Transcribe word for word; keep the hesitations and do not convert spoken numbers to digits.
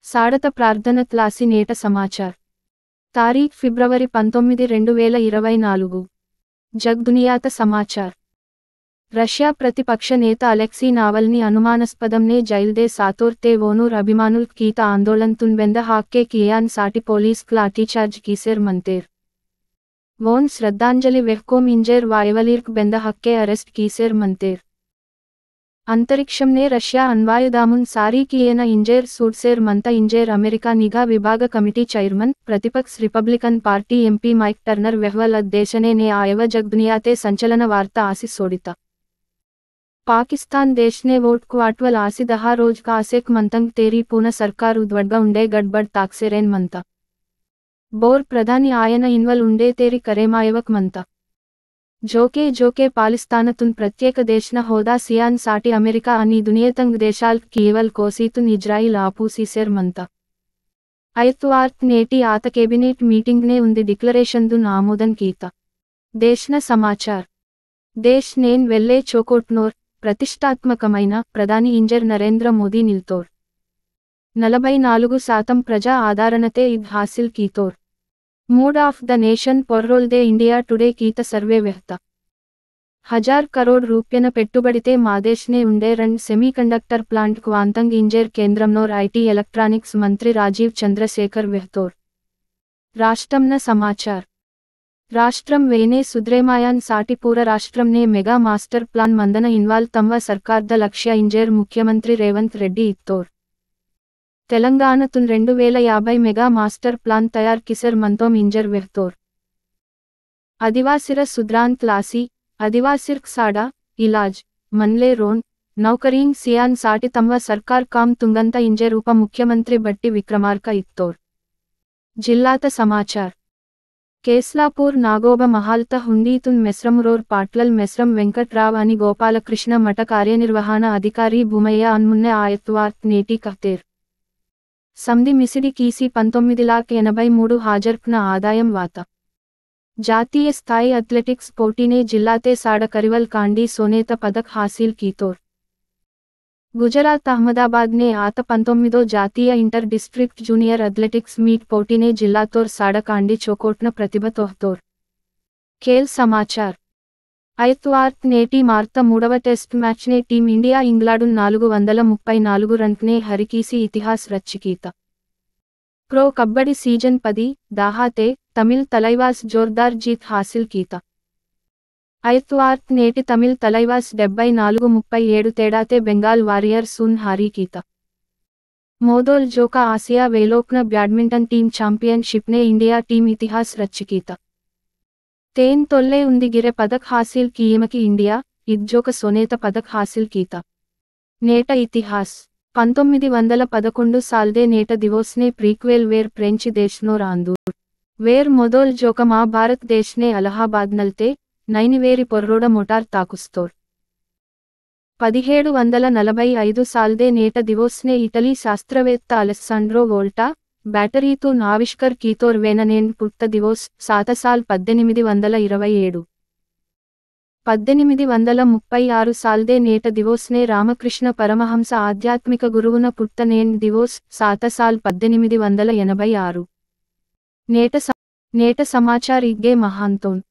సాడత ప్రార్థనత్ లాసి నేట సమాచార్. తారీఖ్ ఫిబ్రవరి పంతొమ్మిది, రెండు వేల ఇరవై నాలుగు. జగ్దునియాత సమాచార్. రష్యా ప్రతిపక్ష నేత అలెక్సీ నావల్నీ అనుమానాస్పదంనే జైల్దే సాతోర్ తే ఓనూర్ అభిమానుల్క్ కీత ఆందోళన్తున్ బెంద హాక్కే కియాన్ సాటి పోలీస్క్ లాఠీచార్జ్ కీసేర్ మంతేర్. ఓన్ శ్రద్ధాంజలి వెహ్కోం ఇంజేర్ వాయవలీర్క్ బెంద హక్కే అరెస్ట్ కీసేర్ మంతేర్. అంతరిక్షంనే రష్యా అణ్వాయుధామున్ సారి కియేన ఇంజేర్ సూడ్సేర్ మంత ఇంజేర్ అమెరికా నిఘా విభాగ కమిటీ చైర్మన్, ప్రతిపక్ష Republican party MP Mike Turner వెహ్వల్ అద్దేశనేనే ఆయవ జగ్దునియాతే సంచలన వార్త ఆసి సోడిత. పాకిస్తాన్ దేశ్నే ఓట్ క్వాట్వల్ ఆసి దహా రోజ్క ఆసేక్ మంతంగ్ తేరి పూన సర్కార్ ఉద్వడ్గ ఉండే గడ్బడ్ తాక్సేరేన్ మంత. బోర్ ప్రధాని ఆయన ఇన్వల్ ఉండే తేరి కరేమాయవక్ మంత. జోకే జోకే పాలిస్తానతున్ ప్రత్యేక దేశ్న హోదా సియాన్ సాటి అమెరికా అని దునియతంగ్ దేశాల్క్ కీవల్ కోసీతున్ ఇజ్రాయిల్ ఆపూసీసేర్ మంత. ఐత్వార్త్ నేటి ఆత కేబినెట్ మీటింగ్నే ఉంది డిక్లరేషన్దున్ ఆమోదన్ కీత. దేశ్న సమాచార్. దేశ్ నేన్ వెల్లే చోకోట్నోర్, ప్రతిష్టాత్మకమైన ప్రధాని ఇంజర్ నరేంద్ర మోదీ నిల్తోర్. నలభై నాలుగు శాతం ప్రజా ఆదరణతే ఇద్ హాసిల్ కీతోర్. Mood of the Nation పొర్రోల్దే ఇండియా టుడే కీత సర్వే వెహ్త. హజార్ కరోడ్ రూప్యన పెట్టుబడితే మాదేశ్నే ఉండే రెండు సెమీకండక్టర్ ప్లాంట్ క్వాంతంగ్ ఇంజేర్ కేంద్రంనోర్ ఐటీ ఎలక్ట్రానిక్స్ మంత్రి రాజీవ్ చంద్రశేఖర్ వెహ్తోర్. రాష్ట్రంన సమాచార్. రాష్ట్రం వేనే సుద్రేమాయాన్ సాటి పూర రాష్ట్రంనే మెగా మాస్టర్ ప్లాన్ మందన ఇన్వాల్ తమ్వ సర్కార్ద లక్ష్య ఇంజేర్ ముఖ్యమంత్రి రేవంత్ రెడ్డి ఇత్తోర్. తెలంగాణతున్ రెండు వేల యాభై మెగా మాస్టర్ ప్లాన్ తయార్ కిసర్ మంతోం ఇంజర్ వెహ్తోర్. ఆదివాసిర సుద్రాంత్ లాసి, ఆదివాసిర్క్ సాడా, ఇలాజ్, మన్లే రోన్, నౌకరీన్ సియాన్ సాటి తమ్వ సర్కార్ కామ్ తుంగంత ఇంజర్ ఉప ముఖ్యమంత్రి బట్టి విక్రమార్క ఇత్తోర్. జిల్లాత సమాచార్. కేస్లాపూర్ నాగోబ మహాల్త హుండీతున్ మెస్రం రోర్ పాట్లల్ మెస్రం వెంకట్రావ్ అని గోపాలకృష్ణ మఠ కార్యనిర్వహణ అధికారి భూమయ్య అన్మున్నె ఆయత్వార్త్ నేటి కహ్తేర్. సంధి మిసిడి కీసి పంతొమ్మిది లాక్ ఎనభై మూడు హాజర్క్న ఆదాయం వాత. జాతీయ స్థాయి అథ్లెటిక్స్ పోటీనే జిల్లాతే సాడ కరివల్ కాండి సోనేత పదక్ హాసిల్ కీతోర్. గుజరాత్ అహ్మదాబాద్నే ఆత పంతొమ్మిదో జాతీయ inter district junior athletics meet పోటీనే జిల్లాతోర్ సాడ కాండి చోకోట్న ప్రతిభ తోహ్తోర్. ఖేల్ సమాచార్. ఐత్వార్త్ నేటి మార్త మూడవ టెస్ట్ మ్యాచ్నే టీం ఇండియా ఇంగ్లాండున్ నాలుగు వందల ముప్పై నాలుగు రన్స్నే హరికీసి ఇతిహాస్ రచ్చికీత. ప్రో కబ్బడి సీజన్ పది, దాహాతే, తమిళ్ తలైవాస్ జోర్దార్ జీత్ హాసిల్ కీత. ఐత్వార్త్ నేటి తమిళ్ తలైవాస్ డెబ్బై నాలుగు ముప్పై ఏడు తేడాతే బెంగాల్ వారియర్సున్ హారి కీత. మోదోల్ జోకా ఆసియా వేలోక్న బ్యాడ్మింటన్ టీం ఛాంపియన్షిప్నే ఇండియా టీం ఇతిహాస్ రచ్చికీత. తేన్ తొల్లే ఉంది గిరె పదక్ హాసిల్ కీయమకి ఇండియా, ఇద్ జోక సోనేత పదక్ హాసిల్ కీత. నేట ఇతిహాస్. పంతొమ్మిది వందల పదకొండు సాల్దే నేట దివోస్నే ప్రీక్వెల్ వేర్ ప్రెంచి దేశ్నోర్ ఆందూర్. వేర్ మొదోల్ జోక మా భారత్ దేశ్నే అలహాబాద్ నల్తే, నైనివేరి పొర్రోడ మోటార్ తాకుస్తోర్. పదిహేడు వందల నలభై ఐదు సాల్దే నేట దివోస్నే ఇటలీ శాస్త్రవేత్త అలెస్సాండ్రో వోల్టా, బ్యాటరీతోన్ ఆవిష్కర్ కీతోర్ వేననేండ్ పుట్ట దివోస్, సాత సాల్ పద్దెనిమిది వందల ఇరవై ఏడు. పద్దెనిమిది వందల ముప్పై ఆరు సాల్దే నేట దివోస్నే రామకృష్ణ పరమహంస ఆధ్యాత్మిక గురువున పుట్ట నేండ్ దివోస్, సాత సాల్ పద్దెనిమిది వందల ఎనభై ఆరు. నేట స-, నేట సమాచార్ ఇగ్గే మహాంతోన్.